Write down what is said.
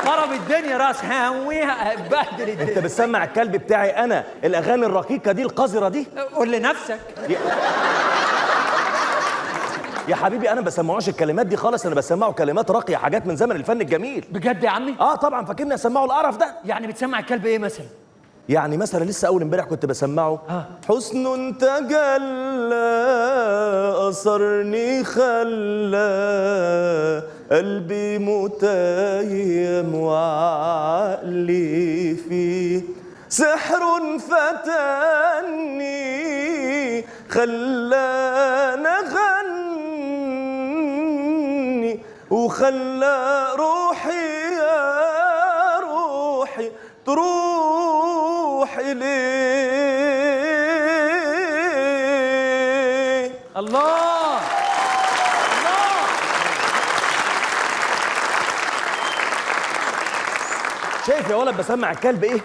خرب الدنيا راس هاويها، بهدل انت الدنيا. بتسمع الكلب بتاعي انا الاغاني الرقيقة دي القذرة دي؟ قول لنفسك. يا حبيبي انا ما بسمعوش الكلمات دي خالص، انا بسمعه كلمات راقية، حاجات من زمن الفن الجميل. بجد يا عمي؟ اه طبعا، فاكرني اسمعه القرف ده؟ يعني بتسمع الكلب ايه مثلا؟ يعني مثلا لسه اول امبارح كنت بسمعه حسن تجلى اثرني خلى قلبي متيم وعقلي فيه سحر فتني خلانا غني وخلى روحي يا روحي تروح إليه. الله الله. شايف يا ولد بسمع الكلب ايه؟